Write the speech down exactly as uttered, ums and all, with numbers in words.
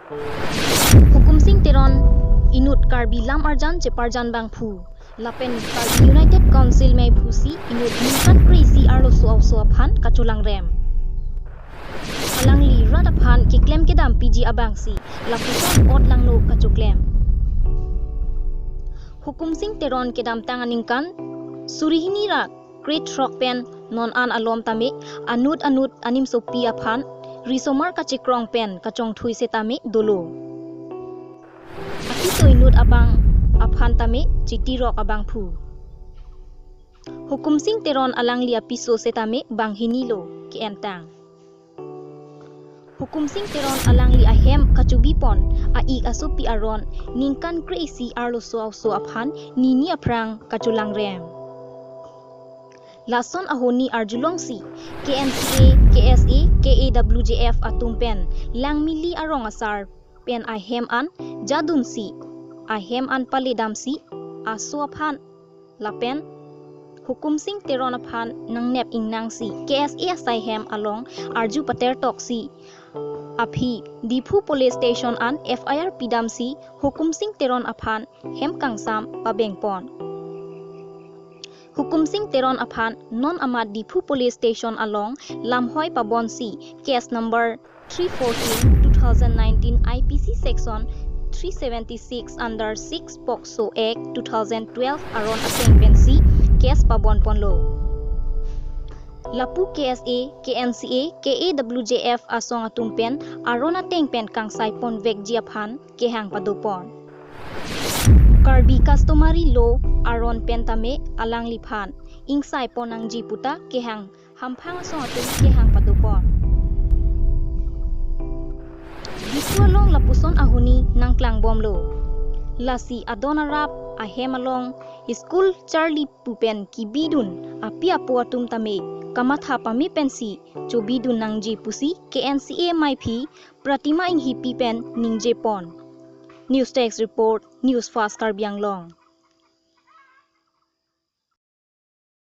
Hukum Sing Teron inut Karbi Lam Arjan Cheparjan Bangphu lapen Karbi United Council meiphusi inut ningkan kre-isi arloso aoso aphan kacholangrem. Alangli rat aphan keklem kedam piji abangsi lapuson ot langno kachoklem. Hukum Sing Teron kedamtang aningkan suri hini ra krethrok pen non an alom tame anut anut animsopi aphan risomar kachekrong pen kachongthui setame dolo. Apiso inut abang aphan tame chitirok abangphu. Hukum Sing Teron alangli apiso setame bang hini lo ke-entang. Hukum Sing Teron alangli ahem kachobipon a-ik asopi aron ningkan kre-isi arloso aoso aphan nini aphrang kacholangrem. Lason ahoni arjulongsi K N C A, K S A, K A W J F atum pen Langmili arong asar pen ahem an jadunsi, ahem an paledamsi aso aphan lapen Hukum Sing Teron aphan nangnep ingnangsi K S A asai hem along arju patertoksi aphi Diphu Police Station an F I R pidamsi Hukum Sing Teron aphan hem kangsam pabengpon. Hukum Sing Teron aphan non amat Diphu Police Station along lamhoi pabonsi case number three fourteen two thousand nineteen I P C section three seventy-six under six POCSO Act two thousand twelve aron ateng pensi case pabonponlo. Lapu K S A, K N C A, K A W J F asong atum pen aron ateng pen kangsai ponvekji aphan kehang padopon. Karbi customary law aron pen tame alangliphan ingsai ponnangji puta kehang hamphang asong atum kehang padopon. Diphu along lapuson ahoni nangklangbomlo. Lasi adon arap ahem along school charli pu pen kebidun api apo atum tame kamatha pame pensi chobidun nangji pusi K N C A meiphi Pratima Inghipi pen ningjepon. News Desk Report, News Fast Karbi Anglong.